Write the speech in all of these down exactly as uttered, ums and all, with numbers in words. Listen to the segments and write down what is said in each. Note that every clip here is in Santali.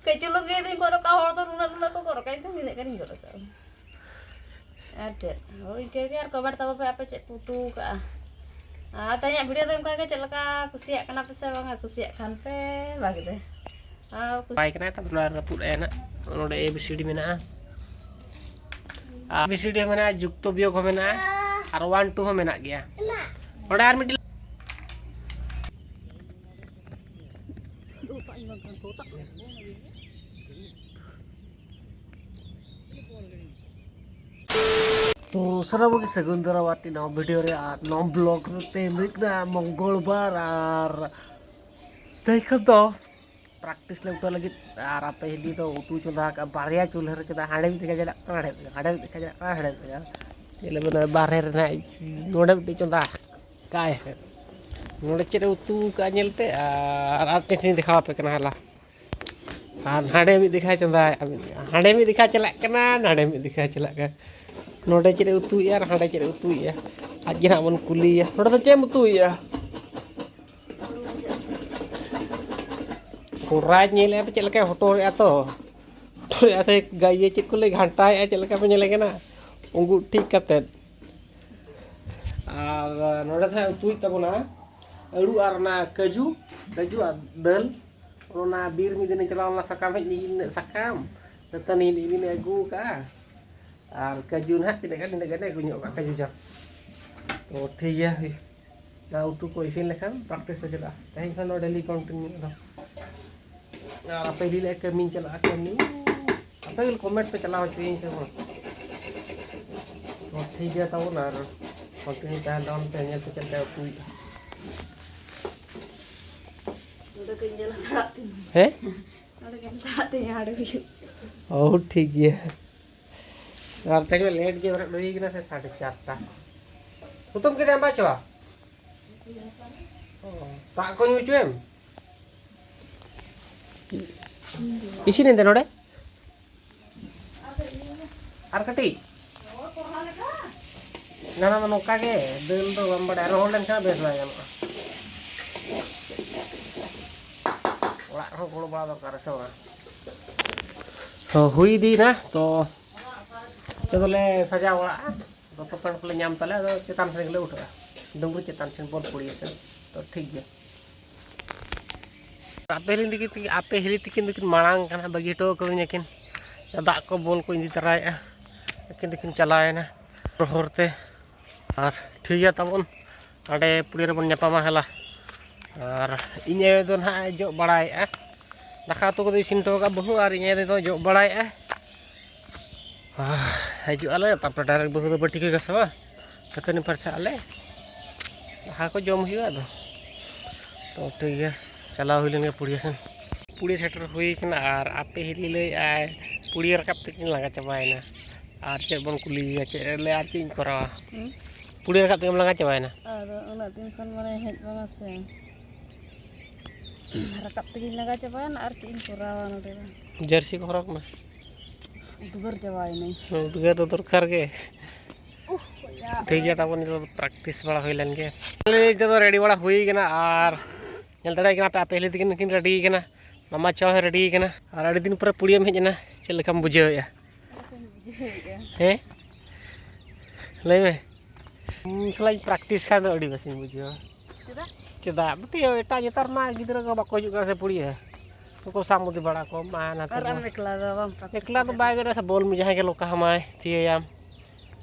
ᱠᱟᱹᱡ ᱪᱩᱞᱩᱝ ᱜᱮ ᱤᱫᱤᱧ ᱜᱚᱫ ᱠᱟᱜᱼᱟ, ᱦᱚᱲ ᱫᱚ ᱱᱩᱱᱟᱹᱜ ᱱᱩᱱᱟᱹᱜ ᱠᱚ ᱜᱚᱫ ᱠᱟᱜᱼᱟ, ᱤᱧ ᱫᱚ ᱱᱤᱱᱟᱹᱜ ᱜᱟᱱᱤᱧ ᱜᱚᱫ ᱠᱟᱜᱼᱟ᱾ ᱟᱨ ᱪᱮᱫ, ᱦᱳᱭ, ᱤᱱᱠᱟᱹ ᱜᱮ᱾ ᱟᱨ comment ᱛᱟᱵᱚ ᱯᱮ, ᱟᱯᱮ ᱪᱮᱫ ᱯᱮ ᱩᱛᱩ ᱠᱟᱜᱼᱟ᱾ ᱟᱨ ᱛᱮᱦᱮᱧᱟᱜ video ᱫᱚ ᱚᱱᱠᱟ ᱜᱮ, ᱪᱮᱫ ᱞᱮᱠᱟ ᱠᱩᱥᱤᱭᱟᱜ ᱠᱟᱱᱟ ᱯᱮ ᱥᱮ ᱵᱟᱝᱟ? ᱠᱩᱥᱤᱭᱟᱜ ᱠᱷᱟᱱ ᱯᱮ ᱵᱷᱟᱜᱮ ᱫᱚ᱾ ᱟᱨ ᱠᱩᱥᱤ- ᱵᱟᱭ ᱠᱟᱱᱟ, ᱛᱟᱨᱯᱚᱨᱮ ᱱᱚᱣᱟ ᱨᱟᱹᱯᱩᱫ ᱟᱭᱟ ᱱᱟᱜ᱾ ᱱᱚᱰᱮ A B C D ᱢᱮᱱᱟᱜᱼᱟ᱾ ᱟᱨ A B C D ᱦᱚᱸ ᱢᱮᱱᱟᱜᱼᱟ, ᱡᱩᱠᱛᱚ ᱵᱤᱭᱳᱜᱽ ᱦᱚᱸ ᱢᱮᱱᱟᱜᱼᱟ, ᱟᱨ one two ᱦᱚᱸ ᱢᱮᱱᱟᱜ ᱜᱮᱭᱟ᱾ ᱱᱚᱰᱮ ᱟᱨ ᱢᱤᱫᱴᱤᱡ ᱛᱚ ᱥᱟᱱᱟᱢ ᱠᱚᱜᱮ ᱥᱟᱹᱜᱩᱱ ᱫᱟᱨᱟᱢ ᱟᱨ ᱱᱚᱣᱟ video ᱨᱮ ᱟᱨ ᱱᱚᱣᱟ vlog ᱨᱮ᱾ ᱛᱮᱦᱮᱧ ᱫᱚ ᱦᱩᱭᱩᱜ ᱠᱟᱱᱟ ᱢᱚᱝᱜᱚᱞ ᱵᱟᱨ ᱟᱨ ᱛᱮᱦᱮᱧ ᱠᱷᱚᱱ ᱫᱚ practice ᱞᱮ ᱩᱴᱷᱟᱹᱣ ᱞᱟᱹᱜᱤᱫ᱾ ᱟᱨ ᱟᱯᱮ ᱦᱤᱞᱤ ᱫᱚ ᱩᱛᱩ ᱪᱚᱸᱫᱟ ᱟᱠᱟᱫᱼᱟ ᱵᱟᱨᱭᱟ ᱪᱩᱞᱦᱟᱹ ᱨᱮ ᱪᱚᱸᱫᱟ, ᱦᱟᱸᱰᱮ ᱢᱤᱫ ᱡᱟᱭᱜᱟ ᱪᱟᱞᱟᱜ ᱠᱟᱱᱟ, ᱦᱟᱸᱰᱮ ᱢᱤᱫ ᱡᱟᱭᱜᱟ, ᱦᱟᱸᱰᱮ ᱢᱤᱫ ᱡᱟᱭᱜᱟ ᱪᱟᱞᱟᱜ ᱠᱟᱱᱟ, ᱦᱟᱸᱰᱮ ᱢᱤᱫ ᱡᱟᱭᱜᱟ᱾ ᱪᱮᱫ ᱞᱮ ᱢᱮᱱᱟ, ᱵᱟᱨᱦᱮ ᱨᱮᱱᱟᱜ ᱱᱚᱰᱮ ᱢᱤᱫᱴᱤᱡ ᱪᱚᱸᱫᱟ ᱠᱟᱭ᱾ ᱱᱚᱰᱮ ᱪᱮᱫ ᱮ ᱩᱛᱩ ᱟᱠᱟᱫᱼᱟ ᱧᱮᱞ ᱯᱮ, ᱟᱨ ᱟᱨ ᱢᱤᱫᱴᱮᱱ ᱫᱮᱠᱷᱟᱣ ᱟᱯᱮ ᱠᱟᱱᱟ ᱦᱟᱞᱟ᱾ ᱟᱨ ᱦᱟᱸᱰᱮ ᱢᱤᱫ ᱫᱮᱠᱷᱟ ᱪᱚᱸᱫᱟᱭᱮᱫᱼᱟ, ᱦᱟᱸᱰᱮ ᱢᱤᱫ ᱫᱮᱠᱷᱟ ᱪᱟᱞᱟᱜ ᱠᱟᱱᱟ, ᱱᱟᱰᱮ ᱢᱤᱫ ᱫᱮᱠᱷᱟ ᱪᱟᱞᱟᱜ ᱠᱟᱱᱟ᱾ ᱱᱚᱰᱮ ᱪᱮᱫ ᱮ ᱩᱛᱩᱭᱮᱫᱼᱟ ᱟᱨ ᱦᱟᱸᱰᱮ ᱪᱮᱫ ᱮ ᱩᱛᱩᱭᱮᱫᱼᱟ? ᱟᱡ ᱜᱮ ᱱᱟᱦᱟᱜ ᱵᱚᱱ ᱠᱩᱞᱤᱭᱮᱭᱟ, "ᱱᱚᱰᱮ ᱫᱚ ᱪᱮᱫ ᱮᱢ ᱩᱛᱩᱭᱮᱫᱼᱟ?" ᱠᱚᱲᱟᱭ ᱧᱮᱞᱮᱫᱼᱟ ᱯᱮ ᱪᱮᱫ ᱞᱮᱠᱟᱭ ᱦᱚᱴᱚᱨᱮᱫᱼᱟ ᱛᱚ? ᱦᱚᱴᱚᱨᱮᱫᱼᱟ ᱥᱮ ᱜᱟ-, ᱤᱭᱟᱹ ᱪᱮᱫ ᱠᱚ ᱞᱟᱹᱭ ᱜᱷᱟᱱᱴᱟᱭᱮᱫᱼᱟ, ᱪᱮᱫ ᱞᱮᱠᱟ ᱯᱮ ᱧᱮᱞᱮ ᱠᱟᱱᱟ? ᱩᱸᱜᱩᱫ ᱴᱷᱤᱠ ᱠᱟᱛᱮᱫ᱾ ᱟᱨ ᱱᱚᱰᱮ ᱫᱚ ᱦᱟᱸᱜ ᱩᱛᱩᱭ ᱛᱟᱵᱚᱱᱟ ᱟᱹᱞᱩ ᱟᱨ ᱚᱱᱟ ᱠᱟᱹᱡᱩ, ᱠᱟᱹᱡᱩ ᱟᱨ ᱫᱟᱹᱞ᱾ ᱚᱱᱟ ᱵᱤᱨ ᱢᱤᱫ ᱫᱤᱱᱤᱧ ᱪᱟᱞᱟᱣ ᱞᱮᱱᱟ, ᱥᱟᱠᱟᱢ ᱦᱮᱡ ᱞᱤᱧ ᱤᱱᱟᱹᱜ ᱥᱟᱠᱟᱢ, ᱫᱟᱹᱛᱟᱹᱱᱤ ᱦᱮᱡ ᱞᱤᱧ ᱟᱹᱜᱩ ᱠᱟᱜᱼᱟ᱾ ᱟᱨ ᱠᱟᱹᱡᱩ ᱱᱟᱦᱟᱜ ᱛᱤᱱᱟᱹᱜ ᱜᱟᱱ, ᱤᱱᱟᱹᱜ ᱜᱟᱱᱮ ᱟᱹᱜᱩ ᱧᱚᱜ ᱠᱟᱜᱼᱟ, ᱠᱟᱹᱡᱩ ᱡᱟᱝ᱾ ᱛᱚ ᱴᱷᱤᱠ ᱜᱮᱭᱟ, ᱦᱩᱭ᱾ ᱚᱱᱟ ᱩᱛᱩ ᱠᱚ ᱤᱥᱤᱱ ᱞᱮᱠᱷᱟᱱ practice ᱞᱮ ᱪᱟᱞᱟᱜᱼᱟ᱾ ᱛᱮᱦᱮᱧ ᱠᱷᱚᱱ ᱫᱚ daily continue ᱫᱚ᱾ ᱟᱨ ᱟᱯᱮ ᱤᱫᱤ ᱞᱮ ᱠᱟᱹᱢᱤᱧ ᱪᱟᱞᱟᱜᱼᱟ, ᱠᱟᱹᱢᱤ᱾ ᱟᱯᱮ ᱜᱮ comment ᱯᱮ ᱪᱟᱞᱟᱣ ᱦᱚᱪᱚᱭᱟᱹᱧ ᱥᱮ ᱵᱟᱝ? ᱛᱚ ᱴᱷᱤᱠ ᱜᱮᱭᱟ ᱛᱟᱵᱚᱱ, ᱟᱨ continue ᱛᱟᱦᱮᱱ ᱛᱟᱵᱚᱱ ᱯᱮ, ᱧᱮᱞ ᱯᱮ ᱪᱮᱫ ᱞᱮᱠᱟ ᱩᱛᱩᱭᱮᱫᱼᱟ᱾ ᱱᱚᱰᱮ ᱠᱟᱹᱡ ᱧᱮᱞ ᱦᱟᱛᱟᱲᱟᱜ ᱛᱤᱧ ᱢᱮ᱾ ᱦᱮᱸ? ᱱᱚᱰᱮ ᱧᱮᱞ ᱦᱟᱛᱟᱲᱟᱜ ᱛᱤᱧ ᱢᱮ, ᱦᱟᱸᱰᱮ ᱦᱩᱭᱩᱜ᱾ ᱚ, ᱴᱷᱤᱠ ᱜᱮᱭᱟ᱾ ᱟᱨ ᱛᱮᱦᱮᱧ ᱢᱟ late ᱜᱮ ᱵᱮᱨᱮᱫ ᱦᱩᱭ ᱠᱟᱱᱟ, ᱥᱮ ᱥᱟᱲᱮ ᱪᱟᱨᱴᱟ᱾ ᱦᱩᱛᱩᱢ ᱠᱮᱫᱟᱢ ᱵᱟᱪᱚ? ᱚ, ᱫᱟᱜ ᱠᱚ ᱧᱩ ᱦᱚᱪᱚᱭᱮᱢ? ᱤᱥᱤᱱ ᱮᱱ ᱛᱮ ᱱᱚᱰᱮ? ᱟᱨ ᱠᱟᱹᱴᱤᱡ? ᱚᱱᱟ ᱢᱟ ᱱᱚᱝᱠᱟ ᱜᱮ, ᱫᱟᱹᱞ ᱫᱚ ᱵᱟᱢ ᱵᱟᱲᱟᱭᱟ, ᱨᱚᱦᱚᱲ ᱞᱮᱱᱠᱷᱟᱱ ᱵᱮᱥ ᱵᱟᱭ ᱜᱟᱱᱚᱜᱼᱟ᱾ ᱚᱲᱟᱜ ᱨᱮᱦᱚᱸ ᱜᱚᱲᱚ ᱵᱟᱲᱟ ᱫᱚᱨᱠᱟᱨ, ᱥᱮ ᱵᱟᱝ? ᱛᱚ ᱦᱩᱭ ᱤᱫᱤᱭᱮᱱᱟ, ᱛᱚ ᱱᱤᱛᱚᱜ ᱫᱚᱞᱮ ᱥᱟᱡᱟᱣ ᱵᱟᱲᱟᱜᱼᱟ᱾ ᱫᱚᱛᱚ ᱯᱮᱱᱴ ᱠᱚᱞᱮ ᱧᱟᱢ ᱛᱟᱞᱮ, ᱟᱫᱚ ᱪᱮᱛᱟᱱ ᱥᱮᱫ ᱜᱮᱞᱮ ᱩᱴᱷᱟᱹᱜᱼᱟ, ᱰᱩᱝᱨᱤ ᱪᱮᱛᱟᱱ ᱥᱮᱫ ᱵᱚᱞ ᱯᱩᱲᱤᱭᱟᱹ ᱥᱮᱫ᱾ ᱛᱚ ᱴᱷᱤᱠ ᱜᱮᱭᱟ᱾ ᱟᱯᱮ ᱦᱤᱞᱤ ᱛᱤᱠᱤᱱ, ᱟᱯᱮ ᱦᱤᱞᱤ ᱛᱤᱠᱤᱱ ᱫᱚᱠᱤᱱ ᱢᱟᱲᱟᱝ ᱠᱟᱱᱟ, ᱵᱟᱹᱜᱤ ᱦᱚᱴᱚ ᱠᱟᱹᱫᱤᱧᱟ ᱠᱤᱱ᱾ ᱫᱟᱜ ᱠᱚ ᱵᱚᱞ ᱠᱚ ᱤᱫᱤ ᱛᱟᱨᱟᱭᱮᱫᱼᱟ, ᱟᱹᱠᱤᱱ ᱫᱚᱠᱤᱱ ᱪᱟᱞᱟᱣᱮᱱᱟ ᱦᱚᱨ ᱛᱮ᱾ ᱟᱨ ᱴᱷᱤᱠ ᱜᱮᱭᱟ ᱛᱟᱵᱚᱱ, ᱦᱟᱸᱰᱮ ᱯᱩᱲᱤᱭᱟᱹ ᱨᱮᱵᱚᱱ ᱧᱟᱯᱟᱢᱟ ᱦᱮᱞᱟ᱾ ᱟᱨ ᱤᱧ ᱟᱭᱳ ᱫᱚ ᱱᱟᱦᱟᱜ ᱮ ᱡᱚᱜ ᱵᱟᱲᱟᱭᱮᱫᱼᱟ, ᱫᱟᱠᱟ ᱩᱛᱩ ᱠᱚᱫᱚ ᱤᱥᱤᱱ ᱦᱚᱴᱚ ᱠᱟᱜᱼᱟ ᱵᱟᱹᱦᱩ, ᱟᱨ ᱤᱧ ᱟᱭᱳ ᱫᱚ ᱡᱚᱜ ᱵᱟᱲᱟᱭᱮᱫᱼᱟ᱾ ᱟᱦ, ᱦᱤᱡᱩᱜ ᱟᱞᱮ, ᱛᱟᱨᱯᱚᱨᱮ direct ᱵᱟᱹᱦᱩ ᱫᱚ ᱵᱟᱹᱴᱤ ᱠᱚᱭ ᱜᱷᱟᱥᱟᱣᱟ, ᱫᱟᱹᱛᱟᱹᱱᱤ ᱯᱷᱟᱨᱪᱟᱜ ᱟᱞᱮ, ᱫᱟᱠᱟ ᱠᱚ ᱡᱚᱢ ᱦᱩᱭᱩᱜᱼᱟ᱾ ᱟᱫᱚ ᱛᱚ ᱴᱷᱤᱠ ᱜᱮᱭᱟ, ᱪᱟᱞᱟᱣ ᱦᱩᱭ ᱞᱮᱱ ᱜᱮ ᱯᱩᱲᱤᱭᱟᱹ ᱥᱮᱱ᱾ ᱯᱩᱲᱤᱭᱟᱹ ᱥᱮᱴᱮᱨ ᱦᱩᱭ ᱠᱟᱱᱟ, ᱟᱨ ᱟᱯᱮ ᱦᱤᱞᱤ ᱞᱟᱹᱭᱮᱫᱼᱟᱭ ᱯᱩᱲᱤᱭᱟᱹ ᱨᱟᱠᱟᱵ ᱛᱮᱠᱤᱱ ᱞᱟᱸᱜᱟ ᱪᱟᱵᱟᱭᱮᱱᱟ᱾ ᱟᱨ ᱪᱮᱫ ᱵᱚᱱ ᱠᱩᱞᱤᱭᱮᱭᱟ, ᱪᱮᱫ ᱮ ᱞᱟᱹᱭᱟ, ᱟᱨ ᱪᱮᱫ ᱤᱧ ᱠᱚᱨᱟᱣᱟ? ᱦᱩᱸ? ᱯᱩᱲᱤᱭᱟᱹ ᱨᱟᱠᱟᱵ ᱛᱮᱜᱮᱢ ᱞᱟᱸᱜᱟ ᱪᱟᱵᱟᱭᱮᱱᱟ? ᱟᱫᱚ ᱩᱱᱟᱹᱜ ᱫᱤᱱ ᱠᱷᱚᱱ ᱢᱟᱱᱮ ᱦᱮᱡ ᱵᱟᱝᱟ ᱥᱮ, ᱨᱟᱠᱟᱵ ᱛᱮᱜᱤᱧ ᱞᱟᱸᱜᱟ ᱪᱟᱵᱟᱭᱮᱱᱟ, ᱟᱨ ᱪᱮᱫ ᱤᱧ ᱠᱚᱨᱟᱣᱟ ᱱᱚᱰᱮ ᱫᱚ? ᱡᱟᱹᱨᱥᱤ ᱠᱚ ᱦᱚᱨᱚᱜᱽ ᱢᱮ᱾ ᱩᱫᱽᱜᱟᱹᱨ ᱪᱟᱵᱟᱭᱮᱱᱟᱹᱧ᱾ ᱩᱫᱽᱜᱟᱹᱨ ᱫᱚ ᱫᱚᱨᱠᱟᱨ ᱜᱮ᱾ ᱩᱦ, ᱵᱟᱡᱟᱜ ᱴᱷᱤᱠ ᱜᱮᱭᱟ, ᱠᱟᱱᱟ᱾ ᱛᱟᱵᱚᱱ ᱱᱤᱛᱚᱜ ᱫᱚ practice ᱵᱟᱲᱟ ᱦᱩᱭ ᱞᱮᱱ ᱜᱮ᱾ ᱱᱤᱛᱚᱜ ᱫᱚ ready ᱵᱟᱲᱟ ᱦᱩᱭ ᱠᱟᱱᱟ, ᱟᱨ ᱧᱮᱞ ᱫᱟᱲᱮᱭᱟᱜ ᱠᱟᱱᱟ ᱯᱮ, ᱟᱯᱮ ᱦᱤᱞᱤ ᱛᱟᱹᱠᱤᱱ ᱠᱤᱱ ready ᱠᱟᱱᱟ, ᱢᱟᱢᱟ ᱪᱚ ᱦᱚᱸ ready ᱠᱟᱱᱟ᱾ ᱟᱨ ᱟᱹᱰᱤ ᱫᱤᱱ ᱯᱚᱨᱮ ᱯᱩᱲᱤᱭᱟᱹᱢ ᱦᱮᱡ ᱮᱱᱟ, ᱪᱮᱫ ᱞᱮᱠᱟᱢ ᱵᱩᱡᱷᱟᱹᱣᱮᱫᱼᱟ? ᱪᱮᱫ ᱞᱮᱠᱟᱧ ᱵᱩᱡᱷᱟᱹᱣᱮᱫᱼᱟ? ᱦᱮᱸ, ᱞᱟᱹᱭ ᱢᱮ᱾ ᱩᱱ ᱥᱟᱞᱟᱜ ᱤᱧ practice ᱠᱷᱟᱱ ᱫᱚ ᱟᱹᱰᱤ ᱵᱮᱥᱤᱧ ᱵᱩᱡᱷᱟᱹᱣᱟ᱾ ᱪᱮᱫᱟᱜ? ᱪᱮᱫᱟᱜ? ᱢᱤᱫᱴᱤᱡ ᱮᱴᱟᱜ ᱱᱮᱛᱟᱨ ᱢᱟ ᱜᱤᱫᱽᱨᱟᱹ ᱠᱚ ᱵᱟᱠᱚ ᱦᱤᱡᱩᱜ ᱠᱟᱱᱟ ᱥᱮ ᱯᱩᱲᱤᱭᱟᱹ᱾ ᱩᱱᱠᱩ ᱥᱟᱵ ᱢᱩᱫᱤ ᱵᱟᱲᱟ ᱠᱚᱢ, ᱟᱨ ᱱᱟᱛᱮ ᱟᱨ ᱫᱚ ᱟᱢ ᱮᱠᱞᱟ ᱫᱚ ᱵᱟᱢ practice ᱮᱠᱞᱟ ᱫᱚ ᱫᱟᱲᱮᱭᱟᱜᱼᱟ᱾ ᱵᱟᱭ ᱜᱟᱱᱚᱜᱼᱟ ᱥᱮ, ᱵᱚᱞ ᱢᱤᱫ ᱡᱟᱦᱟᱸᱭ ᱜᱮ ᱞᱚᱠᱟ ᱦᱟᱢᱟᱭ, ᱛᱷᱤᱭᱟᱹᱭᱟᱢ᱾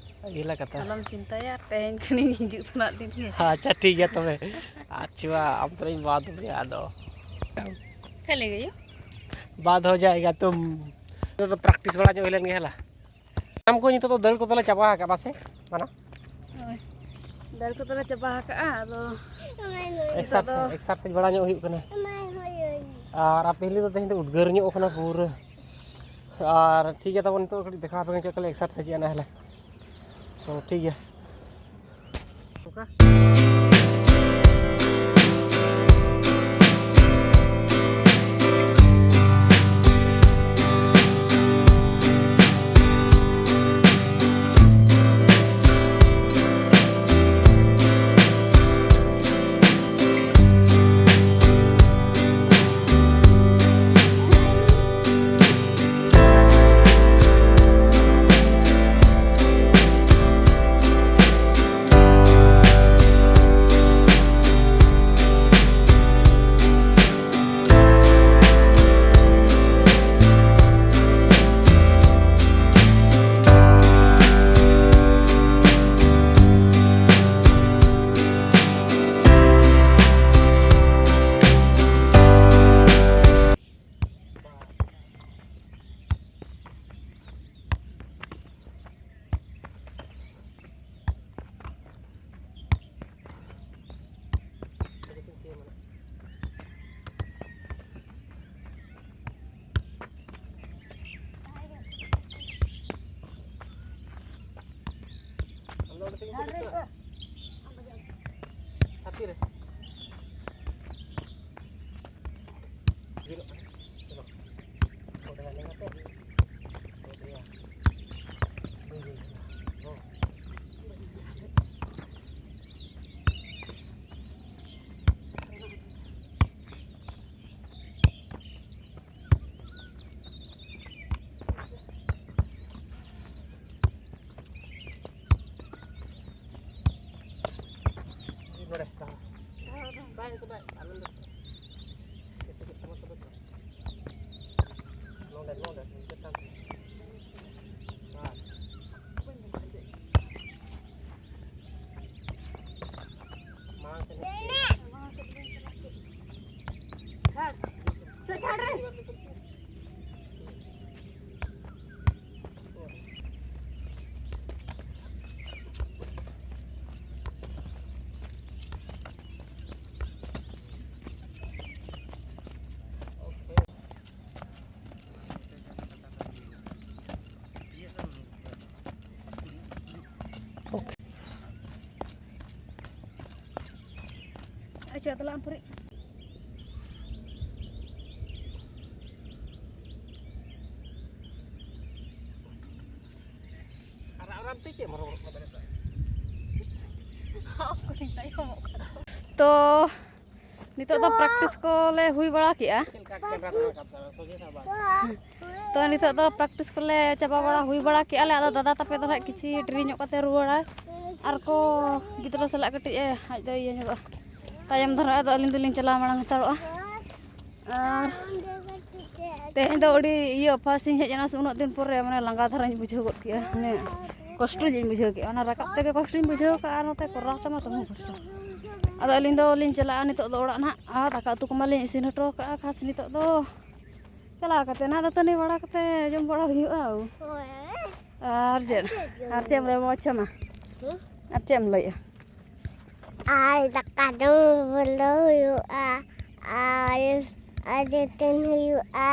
ᱟᱞᱚᱢ ᱪᱤᱱᱛᱟᱹᱭᱟ, ᱛᱮᱦᱮᱧ ᱠᱷᱚᱱᱤᱧ ᱦᱤᱡᱩᱜ ᱥᱮᱱᱚᱜ ᱫᱤᱱ ᱜᱮ᱾ ᱟᱪᱪᱷᱟ, ᱴᱷᱤᱠ ᱜᱮᱭᱟ ᱛᱚᱵᱮ᱾ ᱟᱪᱪᱷᱟ, ᱟᱢ ᱛᱚᱵᱮᱧ ᱵᱟᱫ ᱢᱮᱭᱟ ᱟᱫᱚ᱾ ᱠᱷᱟᱹᱞᱤ ᱜᱮᱭᱟ᱾ ᱵᱟᱫ ᱦᱚ ᱡᱟᱭᱮᱜᱟ ᱛᱩᱢ᱾ ᱱᱤᱛᱚᱜ ᱫᱚ practice ᱵᱟᱲᱟ ᱧᱚᱜ ᱦᱩᱭ ᱞᱮᱱ ᱜᱮ, ᱦᱮᱞᱟ᱾ ᱥᱟᱱᱟᱢ ᱠᱚ ᱱᱤᱛᱚᱜ ᱫᱚ ᱫᱟᱹᱲ ᱠᱚᱫᱚᱞᱮ ᱪᱟᱵᱟ ᱟᱠᱟᱫᱼᱟ, ᱵᱟᱥᱮ? ᱢᱟᱱᱟ? ᱦᱳᱭ᱾ ᱫᱟᱹᱲ ᱠᱚᱫᱚᱞᱮ ᱪᱟᱵᱟ ᱟᱠᱟᱫᱼᱟ, ᱟᱫᱚ ᱱᱤᱛᱚᱜ ᱫᱚ exercise, exercise ᱵᱟᱲᱟ ᱧᱚᱜ ᱦᱩᱭᱩᱜ ᱠᱟᱱᱟ᱾ ᱟᱨ ᱟᱯᱮ ᱦᱤᱞᱤ ᱫᱚ ᱛᱮᱦᱮᱧ ᱫᱚ ᱩᱫᱽᱜᱟᱹᱨ ᱧᱚᱜ ᱠᱟᱱᱟ ᱯᱩᱨᱟᱹ᱾ ᱟᱨ ᱴᱷᱤᱠ ᱜᱮᱭᱟ, ᱛᱟᱵᱚᱱ ᱱᱤᱛᱚᱜ ᱠᱟᱹᱴᱤᱡ ᱫᱮᱠᱷᱟᱣ ᱟᱯᱮ ᱠᱟᱱᱟ ᱪᱮᱫ ᱞᱮᱠᱟ ᱞᱮ exercise ᱮᱫᱼᱟ ᱱᱟᱦᱞᱮ᱾ ᱛᱚ ᱴᱷᱤᱠ ᱜᱮᱭᱟ᱾ ᱦᱟᱹᱛᱤ ᱨᱮ᱾ ᱡᱤᱞᱚᱜ ᱠᱟᱱᱟ᱾ ᱪᱚᱞᱚ᱾ ᱚᱸᱰᱮ ᱦᱟᱸᱜ ᱧᱮᱞ ᱠᱟᱛᱮ᱾ ᱚᱸᱰᱮ ᱭᱟ᱾ ᱵᱟᱹᱧ ᱧᱮᱞ ᱠᱟᱫᱟ᱾ ᱦᱚᱸ᱾ ᱱᱚᱰᱮ, ᱫᱚᱦᱚ᱾ ᱵᱟᱭ, ᱵᱟᱭ, ᱟᱞᱚᱢ ᱫᱚᱦᱚ᱾ ᱱᱚᱰᱮ, ᱱᱚᱰᱮ, ᱪᱮᱛᱟᱱ ᱨᱮ᱾ ᱦᱮᱸ᱾ ᱢᱟᱲᱟᱝ ᱥᱮᱫ᱾ ᱪᱷᱟᱲ᱾ ᱪᱷᱟᱲ, ᱪᱷᱟᱲ ᱨᱮ᱾ ᱟᱪᱪᱷᱟ, ᱛᱟᱦᱞᱮ ᱟᱢ ᱯᱷᱨᱤ᱾ ᱟᱨ ᱟᱨᱟᱢ ᱛᱮ ᱪᱮᱫ ᱮᱢ ᱦᱚᱨᱚᱵᱚᱨᱚᱜ ᱠᱟᱱᱟ? ᱛᱚ, ᱱᱤᱛᱚᱜ ᱫᱚ ᱯᱨᱮᱠᱴᱤᱥ ᱠᱚᱞᱮ ᱦᱩᱭ ᱵᱟᱲᱟ ᱠᱮᱜᱼᱟ᱾ ᱪᱮᱫ ᱞᱮᱠᱟ ᱠᱮᱢᱨᱟ ᱠᱚ ᱨᱟᱠᱟᱵ ᱠᱟᱱᱟ? ᱥᱚᱡᱷᱮ ᱥᱟᱵ ᱵᱟᱝ? ᱛᱚ, ᱱᱤᱛᱚᱜ ᱫᱚ ᱯᱨᱮᱠᱴᱤᱥ ᱠᱚᱞᱮ ᱪᱟᱵᱟ ᱵᱟᱲᱟ, ᱦᱩᱭ ᱵᱟᱲᱟ ᱠᱮᱜᱼᱟ ᱞᱮ᱾ ᱟᱫᱚ ᱫᱟᱫᱟ ᱛᱟᱯᱮ ᱫᱚ ᱱᱟᱦᱟᱜ ᱠᱤᱪᱷᱤ ᱰᱮᱨᱤ ᱧᱚᱜ ᱠᱟᱛᱮ ᱨᱩᱣᱟᱹᱲᱟᱭ᱾ ᱟᱨ ᱠᱚ ᱜᱤᱫᱽᱨᱟᱹ ᱥᱟᱞᱟᱜ ᱠᱟᱹᱴᱤᱡ ᱮ ᱟᱡ ᱫᱚ ᱤᱭᱟᱹ ᱧᱚᱜᱚᱜᱼᱟ, ᱛᱟᱭᱚᱢ ᱫᱷᱟᱨᱟ᱾ ᱟᱫᱚ ᱟᱹᱞᱤᱧ ᱫᱚᱞᱤᱧ ᱪᱟᱞᱟᱣ ᱢᱟᱲᱟᱝ ᱦᱟᱛᱟᱲᱚᱜᱼᱟ᱾ ᱟᱨ ᱛᱮᱦᱮᱧ ᱫᱚ ᱟᱹᱰᱤ ᱤᱭᱟᱹ ᱯᱷᱟᱥᱴ ᱤᱧ ᱦᱮᱡ ᱮᱱᱟ ᱥᱮ, ᱩᱱᱟᱹᱜ ᱫᱤᱱ ᱯᱚᱨᱮ ᱢᱟᱱᱮ ᱞᱟᱸᱜᱟ ᱫᱷᱟᱨᱟᱧ ᱵᱩᱡᱷᱟᱹᱣ ᱜᱚᱫ ᱠᱮᱜᱼᱟ, ᱢᱟᱱᱮ ᱠᱚᱥᱴᱚ ᱧᱚᱜ ᱤᱧ ᱵᱩᱡᱷᱟᱹᱣ ᱠᱮᱜᱼᱟ᱾ ᱚᱱᱟ ᱨᱟᱠᱟᱵ ᱛᱮᱜᱮ ᱠᱚᱥᱴᱚᱧ ᱵᱩᱡᱷᱟᱹᱣ ᱠᱟᱜᱼᱟ, ᱟᱨ ᱱᱚᱛᱮ ᱠᱚᱨᱟᱣ ᱛᱮᱢᱟ ᱫᱚᱢᱮ ᱠᱚᱥᱴᱚ᱾ ᱟᱫᱚ ᱟᱹᱞᱤᱧ ᱫᱚᱞᱤᱧ ᱪᱟᱞᱟᱜᱼᱟ ᱱᱤᱛᱚᱜ ᱫᱚ ᱚᱲᱟᱜ ᱱᱟᱦᱟᱜ, ᱟᱨ ᱫᱟᱠᱟ ᱩᱛᱩ ᱠᱚᱢᱟᱞᱤᱧ ᱤᱥᱤᱱ ᱦᱚᱴᱚ ᱠᱟᱜᱼᱟ ᱠᱷᱟᱥ ᱱᱤᱛᱚᱜ ᱫᱚ᱾ ᱪᱟᱞᱟᱣ ᱠᱟᱛᱮ ᱱᱟᱦᱟᱜ ᱫᱟᱹᱛᱟᱹᱱᱤ ᱵᱟᱲᱟ ᱠᱟᱛᱮ ᱡᱚᱢ ᱵᱟᱲᱟ ᱦᱩᱭᱩᱜᱼᱟ᱾ ᱦᱳᱭ᱾ ᱟᱨ ᱪᱮᱫ? ᱟᱨ ᱪᱮᱫ ᱮᱢ ᱞᱟᱹᱭᱟ ᱢᱟᱪᱷᱟ ᱢᱟ? ᱦᱩᱸ? ᱟᱨ ᱪᱮᱫ ᱮᱢ ᱞᱟᱹᱭᱟ? ᱟᱨ ᱫᱟᱠᱟ ᱡᱚᱢ ᱵᱚᱞᱚ ᱦᱩᱭᱩᱜᱼᱟ, ᱟᱨ, ᱟᱨ ᱫᱟᱹᱛᱟᱹᱱᱤ ᱦᱩᱭᱩᱜᱼᱟ᱾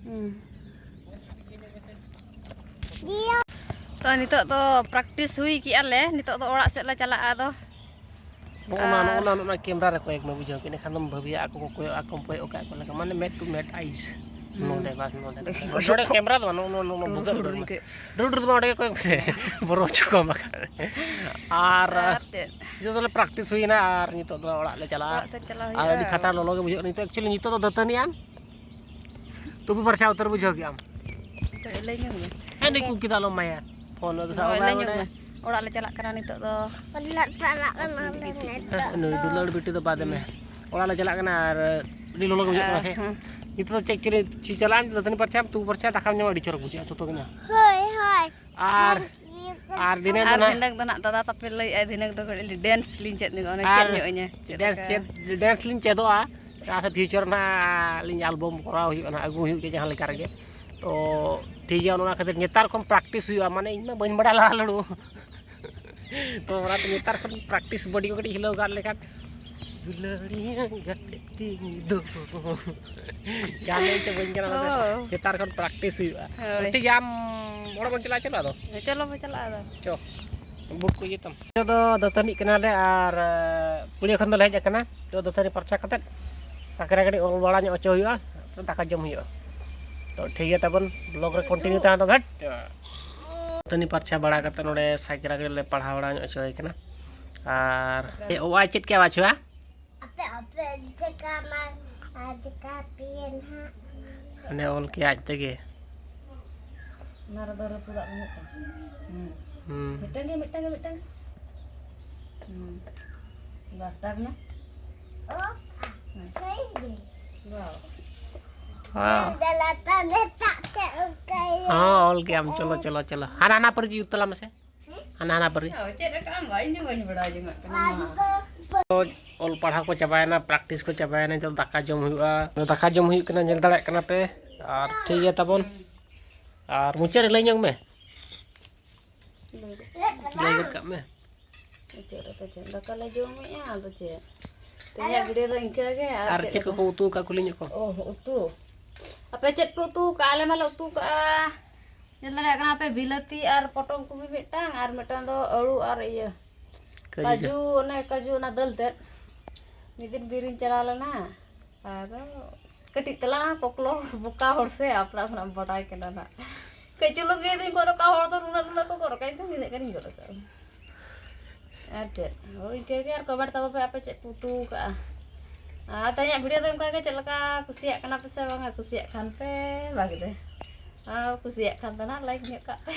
ᱦᱩᱸ᱾ ᱫᱤᱭᱮ ᱛᱚ, ᱱᱤᱛᱚᱜ ᱫᱚ practice ᱦᱩᱭ ᱠᱮᱜᱼᱟ ᱞᱮ, ᱱᱤᱛᱚᱜ ᱫᱚ ᱚᱲᱟᱜ ᱥᱮᱫ ᱞᱮ ᱪᱟᱞᱟᱜᱼᱟ ᱟᱫᱚ᱾ ᱱᱚᱜᱼᱚ ᱱᱟ, ᱱᱚᱜᱼᱚ ᱟᱨ ᱱᱟ, ᱱᱚᱜᱼᱚ ᱱᱟ camera ᱨᱮ ᱠᱚᱭᱮᱠ ᱢᱮ, ᱵᱩᱡᱷᱟᱹᱣ ᱠᱮᱫ ᱠᱷᱟᱱ ᱫᱚᱢ ᱵᱷᱟᱹᱵᱤᱭᱟ, ᱟᱠᱚ ᱠᱚ ᱠᱚᱭᱚᱜ, ᱟᱠᱚᱢ ᱠᱚᱭᱚᱜ ᱠᱟᱜ ᱠᱚ ᱞᱮᱠᱟ, ᱢᱟᱱᱮ ᱢᱮᱫ to ᱢᱮᱫ eyes᱾ ᱦᱩᱸ᱾ ᱱᱚᱰᱮ ᱵᱟᱥ, ᱱᱚᱰᱮ᱾ ᱱᱚᱰᱮ camera ᱫᱚ ᱵᱟᱝ, ᱱᱚᱜᱼᱚ ᱱᱚᱣᱟ, ᱱᱚᱣᱟ ᱵᱷᱩᱜᱟᱹᱜ ᱨᱮ᱾ ᱰᱩᱰᱩ ᱰᱩᱰᱩ ᱫᱚ ᱵᱟᱝ, ᱚᱸᱰᱮ ᱜᱮ ᱠᱚᱭᱚᱜ ᱢᱮᱥᱮ, ᱵᱚᱨᱚ ᱦᱚᱪᱚ ᱠᱚᱣᱟ ᱵᱟᱠᱷᱟᱱ᱾ ᱟᱨ ᱟᱨ ᱪᱮᱫ? ᱱᱤᱛᱚᱜ ᱫᱚᱞᱮ practice ᱦᱩᱭᱱᱟ ᱟᱨ ᱱᱤᱛᱚᱜ ᱫᱚ ᱚᱲᱟᱜ ᱞᱮ ᱪᱟᱞᱟᱜᱼᱟ᱾ ᱚᱲᱟᱜ ᱥᱮᱫ ᱪᱟᱞᱟᱜ ᱟᱨ ᱟᱹᱰᱤ ᱦᱩᱭᱩᱜᱼᱟ᱾ ᱠᱷᱟᱛᱨᱟ ᱞᱚᱞᱚ ᱜᱮ ᱵᱩᱡᱷᱟᱹᱜ ᱠᱟᱱᱟ᱾ ᱱᱤᱛᱚᱜ actually ᱱᱤᱛᱚᱜ ᱫᱚ ᱫᱟᱹᱛᱟᱹᱱᱤᱜ ᱟᱢ, ᱛᱩᱯᱩ ᱯᱷᱟᱨᱪᱟ ᱩᱛᱟᱹᱨ ᱵᱩᱡᱷᱟᱹᱣ ᱠᱮᱜ ᱟᱢ᱾ ᱞᱟᱹᱭ ᱧᱚᱜ ᱢᱮ᱾ ᱦᱮᱸ, ᱱᱩᱭ ᱠᱩᱠᱤ ᱫᱚ ᱟᱞᱚᱢ ᱮᱢᱟᱭᱟ᱾ ᱯᱷᱳᱱ ᱫᱚ ᱥᱟᱵ ᱦᱳᱭ, ᱵᱟᱭ ᱞᱟᱹᱭ ᱧᱚᱜ ᱵᱟᱲᱟᱭᱟ᱾ ᱢᱮ᱾ ᱚᱲᱟᱜ ᱞᱮ ᱪᱟᱞᱟᱜ ᱠᱟᱱᱟ ᱱᱤᱛᱚᱜ ᱫᱚ᱾ ᱚᱲᱟᱜ ᱪᱟᱞᱟᱜ ᱠᱟᱱᱟ ᱞᱮ ᱱᱤᱛᱚᱜ ᱦᱮᱸ, ᱫᱚ᱾ ᱱᱩᱭ ᱫᱩᱞᱟᱹᱲ ᱵᱤᱴᱤ ᱫᱚ ᱵᱟᱫ ᱢᱮ᱾ ᱦᱩᱸ᱾ ᱚᱲᱟᱜ ᱞᱮ ᱪᱟᱞᱟᱜ ᱠᱟᱱᱟ ᱟᱨ ᱟᱹᱰᱤ ᱞᱚᱞᱚ ᱜᱮ ᱵᱩᱡᱷᱟᱹᱜ ᱠᱟᱱᱟ ᱥᱮ᱾ ᱦᱮᱸ᱾ ᱱᱤᱛᱚᱜ ᱫᱚ ᱪᱮᱫ ᱠᱤᱨᱤᱧ ᱪᱟᱞᱟᱜ ᱟᱢ, ᱫᱟᱹᱛᱟᱹᱱᱤ ᱯᱷᱟᱨᱪᱟᱜ ᱟᱢ, ᱛᱩᱯᱩ ᱯᱷᱟᱨᱪᱟ, ᱫᱟᱠᱟᱢ ᱡᱚᱢᱟ, ᱟᱹᱰᱤ ᱪᱚᱨᱚᱠ ᱵᱩᱡᱷᱟᱹᱜᱼᱟ ᱡᱚᱛᱚ ᱜᱮ ᱱᱟ᱾ ᱦᱳᱭ, ᱦᱳᱭ᱾ ᱟᱨ, ᱟᱨ ᱫᱷᱤᱱᱟᱹᱝ ᱫᱚ ᱟᱨ ᱱᱟᱜ ᱫᱷᱤᱱᱟᱹᱝ ᱫᱚ ᱱᱟᱜ ᱫᱟᱫᱟ ᱛᱟᱯᱮ ᱞᱟᱹᱭᱮᱫᱼᱟᱭ, ᱫᱷᱤᱱᱟᱹᱝ ᱫᱚ ᱠᱟᱹᱴᱤᱡ dance ᱞᱤᱧ ᱪᱮᱫ ᱧᱚᱜᱚᱜᱼᱟ, ᱚᱱᱟ ᱟᱨ ᱪᱮᱫ ᱧᱚᱜ ᱟᱹᱧᱟᱹ, ᱪᱮᱫ dance ᱞᱮᱠᱟ? ᱪᱮᱫ, dance ᱞᱤᱧ ᱪᱮᱫᱚᱜᱼᱟ᱾ ᱟᱨ future ᱨᱮ ᱱᱟᱜ ᱟᱹᱞᱤᱧ album ᱠᱚᱨᱟᱣ ᱦᱩᱭᱩᱜᱼᱟ ᱱᱟᱜ, ᱟᱹᱜᱩ ᱦᱩᱭᱩᱜ ᱜᱮᱭᱟ ᱡᱟᱦᱟᱸ ᱞᱮᱠᱟ ᱨᱮᱜᱮ᱾ ᱛᱚ ᱴᱷᱤᱠ ᱜᱮᱭᱟ, ᱚᱱᱟ ᱠᱷᱟᱹᱛᱤᱨ ᱱᱮᱛᱟᱨ ᱠᱷᱚᱱ practice ᱦᱩᱭᱩᱜᱼᱟ, ᱢᱟᱱᱮ ᱤᱧ ᱢᱟ ᱵᱟᱹᱧ ᱵᱟᱲᱟᱭ ᱞᱟᱦᱟ ᱞᱟᱹᱲᱩ᱾ ᱛᱚ ᱚᱱᱟᱛᱮ ᱱᱮᱛᱟᱨ ᱠᱷᱚᱱ practice body ᱠᱚ ᱠᱟᱹᱴᱤᱡ ᱦᱤᱞᱟᱹᱣ ᱜᱟᱱ ᱞᱮᱠᱷᱟᱱ, ᱫᱩᱞᱟᱹᱲᱤᱭᱟᱹ ᱜᱟᱛᱮ ᱛᱤᱧ ᱫᱚ᱾ ᱜᱟᱱ ᱟᱹᱧ ᱥᱮ ᱵᱟᱹᱧ ᱜᱟᱱᱟ, ᱚᱱᱟᱛᱮ ᱚ᱾ ᱱᱮᱛᱟᱨ ᱠᱷᱚᱱ practice ᱦᱩᱭᱩᱜᱼᱟ᱾ ᱦᱳᱭ᱾ ᱴᱷᱤᱠ ᱜᱮᱭᱟ, ᱟᱢ ᱚᱲᱟᱜ ᱵᱚᱱ ᱪᱟᱞᱟᱜᱼᱟ, ᱪᱚᱞᱚ ᱟᱫᱚ᱾ ᱦᱮᱸ, ᱪᱚᱞᱚ ᱵᱚᱱ ᱪᱟᱞᱟᱜᱼᱟ ᱟᱫᱚ᱾ ᱪᱚ, boot ᱠᱚ ᱤᱭᱟᱹ ᱛᱟᱢ᱾ ᱱᱤᱛᱚᱜ ᱫᱚ ᱫᱟᱹᱛᱟᱹᱱᱤᱜ ᱠᱟᱱᱟᱞᱮ ᱟᱨ, ᱮ, ᱯᱩᱲᱤᱭᱟᱹ ᱠᱷᱚᱱ ᱫᱚᱞᱮ ᱦᱮᱡ ᱟᱠᱟᱱᱟ᱾ ᱱᱤᱛᱚᱜ ᱫᱟᱹᱛᱟᱹᱱᱤ ᱯᱷᱟᱨᱪᱟ ᱠᱟᱛᱮᱫ ᱥᱟᱸᱠᱨᱟ ᱜᱟᱹᱰᱤ ᱚᱞ ᱵᱟᱲᱟ ᱧᱚᱜ ᱦᱚᱪᱚ ᱦᱩᱭᱩᱜᱼᱟ, ᱫᱟᱠᱟ ᱡᱚᱢ ᱦᱩᱭᱩᱜᱼᱟ᱾ ᱛᱚ ᱴᱷᱤᱠ ᱜᱮᱭᱟ ᱛᱟᱵᱚᱱ, vlog ᱨᱮ continue ᱛᱟᱦᱮᱱ ᱛᱟᱵᱚᱱ᱾ ᱦᱮᱴ᱾ ᱫᱟᱹᱛᱟᱹᱱᱤ ᱯᱷᱟᱨᱪᱟ ᱵᱟᱲᱟ ᱠᱟᱛᱮᱫ ᱱᱚᱰᱮ ᱥᱟᱸᱠᱨᱟ ᱜᱟᱹᱰᱤ ᱞᱮ ᱯᱟᱲᱦᱟᱣ ᱵᱟᱲᱟ ᱧᱚᱜ ᱦᱚᱪᱚᱭᱮ ᱠᱟᱱᱟ᱾ ᱟᱨ ᱮ, ᱚ, ᱟ ᱪᱮᱫ ᱠᱮᱜᱼᱟ ᱵᱟᱪᱷᱩᱣᱟ? ᱟᱯᱮ, ᱟᱯᱮ ᱪᱮᱠᱟ ᱢᱟ, ᱟᱨ ᱪᱮᱠᱟ ᱯᱮ ᱱᱟᱦᱟᱜ? ᱦᱟᱱᱮ ᱚᱞ ᱠᱮᱜᱼᱟ ᱟᱡ ᱛᱮᱜᱮ᱾ ᱚᱱᱟ ᱨᱮᱫᱚ ᱨᱟᱹᱯᱩᱫᱟᱜ ᱵᱟᱹᱱᱩᱜ ᱛᱟᱢ᱾ ᱦᱩᱸ᱾ ᱦᱩᱸ᱾ ᱢᱤᱫᱴᱟᱝ ᱜᱮ, ᱢᱤᱫᱴᱟᱝ ᱜᱮ, ᱢᱤᱫᱴᱟᱝ᱾ ᱦᱩᱸ᱾ ᱵᱟᱥ, ᱴᱟᱜ ᱢᱮ᱾ ᱚ, ᱦᱩᱸ᱾ ᱥᱟᱹᱨᱤ ᱜᱮ᱾ ᱵᱟᱥ᱾ ᱦᱚᱸ᱾ ᱫᱟᱞᱟ ᱛᱟᱞᱮ ᱴᱟᱜ ᱛᱮ ᱚᱱᱠᱟᱭᱟ᱾ ᱦᱚᱸ, ᱚᱞ ᱠᱮᱜᱼᱟᱢ᱾ ᱪᱚᱞᱚ, ᱪᱚᱞᱚ, ᱪᱚᱞᱚ᱾ ᱦᱟᱱᱟ, ᱦᱟᱱᱟ ᱯᱟᱹᱨᱤ ᱡᱩᱛ ᱛᱟᱞᱟᱝ ᱢᱮᱥᱮ᱾ ᱦᱟᱱᱟ ᱦᱟᱱᱟ ᱯᱟᱹᱨᱤ᱾ ᱚ, ᱪᱮᱫ ᱞᱮᱠᱟ ᱟᱢ ᱵᱟᱹᱧ ᱵᱟᱹᱧ ᱵᱟᱲᱟᱭ ᱡᱚᱝᱟᱜ ᱠᱟᱱᱟ ᱢᱟ᱾ ᱚᱞ ᱯᱟᱲᱦᱟᱣ ᱠᱚ ᱪᱟᱵᱟᱭᱮᱱᱟ, practice ᱠᱚ ᱪᱟᱵᱟᱭᱮᱱᱟ, ᱱᱤᱛᱚᱜ ᱫᱟᱠᱟ ᱡᱚᱢ ᱦᱩᱭᱩᱜᱼᱟ᱾ ᱫᱟᱠᱟ ᱡᱚᱢ ᱦᱩᱭᱩᱜ ᱠᱟᱱᱟ, ᱧᱮᱞ ᱫᱟᱲᱮᱭᱟᱜ ᱠᱟᱱᱟ ᱯᱮ᱾ ᱟᱨ ᱴᱷᱤᱠ ᱜᱮᱭᱟ ᱛᱟᱵᱚᱱ᱾ ᱟᱨ ᱢᱩᱪᱟᱹᱫ ᱨᱮ ᱞᱟᱹᱭ ᱧᱚᱜ ᱢᱮ᱾ ᱞᱟᱹᱭ ᱜᱚᱫ ᱠᱟᱜ ᱢᱮ᱾ ᱢᱩᱪᱟᱹᱫ ᱨᱮᱫᱚ ᱪᱮᱫ? ᱫᱟᱠᱟ ᱞᱮ ᱡᱚᱢᱮᱜᱼᱟ, ᱟᱫᱚ ᱪᱮᱫ? ᱛᱮᱦᱮᱧᱟᱜ video ᱫᱚ ᱤᱱᱠᱟᱹ ᱜᱮ, ᱟᱨ ᱟᱨ ᱪᱮᱫ ᱪᱮᱫ ᱞᱮᱠᱟ? ᱠᱚᱠᱚ ᱩᱛᱩ ᱟᱠᱟᱫ ᱠᱩᱞᱤ ᱧᱚᱜ ᱠᱚ? ᱚ, ᱩᱛᱩ᱾ ᱟᱯᱮ ᱪᱮᱫ ᱯᱮ ᱩᱛᱩ ᱟᱠᱟᱫᱼᱟ? ᱟᱞᱮ ᱢᱟᱞᱮ ᱩᱛᱩ ᱟᱠᱟᱫᱼᱟ᱾ ᱧᱮᱞ ᱫᱟᱲᱮᱭᱟᱜ ᱠᱟᱱᱟ ᱯᱮ, ᱵᱤᱞᱟᱹᱛᱤ ᱟᱨ ᱯᱚᱴᱚᱢ ᱠᱚᱯᱤ ᱢᱤᱫᱴᱟᱝ, ᱟᱨ ᱢᱤᱫᱴᱟᱝ ᱫᱚ ᱟᱹᱲᱩ ᱟᱨ ᱤᱭᱟᱹ ᱠᱟᱡᱩ᱾ ᱠᱟᱡᱩ, ᱚᱱᱮ ᱠᱟᱡᱩ ᱚᱱᱟ ᱫᱟᱹᱞ ᱛᱮᱫ᱾ ᱢᱤᱫ ᱫᱤᱱ ᱵᱤᱨ ᱤᱧ ᱪᱟᱞᱟᱣ ᱞᱮᱱᱟ, ᱟᱫᱚ ᱠᱟᱹᱴᱤᱡ ᱛᱟᱞᱟᱝ ᱠᱚᱠᱞᱚ ᱵᱚᱠᱟ ᱦᱚᱲ ᱥᱮ, ᱟᱯᱱᱟᱨ ᱠᱷᱚᱱᱟᱜ ᱮᱢ ᱵᱟᱰᱟᱭ ᱠᱟᱱᱟ ᱱᱟᱜ᱾ ᱠᱟᱹᱡ ᱪᱩᱞᱩᱝ ᱜᱮ ᱤᱧ ᱜᱚᱫ ᱠᱟᱜᱼᱟ, ᱦᱚᱲ ᱫᱚ ᱱᱩᱱᱟᱹᱜ ᱱᱩᱱᱟᱹᱜ ᱠᱚ ᱜᱚᱫ ᱠᱟᱜᱼᱟ, ᱤᱧ ᱫᱚ ᱱᱤᱱᱟᱹᱜ ᱜᱟᱱᱤᱧ ᱜᱚᱫ ᱠᱟᱜᱼᱟ᱾ ᱟᱨ ᱪᱮᱫ, ᱦᱳᱭ ᱤᱱᱠᱟᱹ ᱜᱮ᱾ ᱟᱨ comment ᱛᱟᱵᱚ ᱯᱮ ᱟᱯᱮ ᱪᱮᱫ ᱯᱮ ᱩᱛᱩ ᱠᱟᱜᱼᱟ᱾ ᱟᱨ ᱛᱮᱦᱮᱧᱟᱜ video ᱫᱚ ᱚᱱᱠᱟ ᱜᱮ, ᱪᱮᱫ ᱞᱮᱠᱟ ᱠᱩᱥᱤᱭᱟᱜ ᱠᱟᱱᱟ ᱯᱮ ᱥᱮ ᱵᱟᱝᱟ? ᱠᱩᱥᱤᱭᱟᱜ ᱠᱷᱟᱱ ᱯᱮ ᱵᱷᱟᱜᱮ ᱫᱚ, ᱟᱨ ᱠᱩᱥᱤᱭᱟᱜ ᱠᱷᱟᱱ ᱫᱚ ᱱᱟᱜ like ᱧᱚᱜ ᱠᱟᱜ ᱯᱮ᱾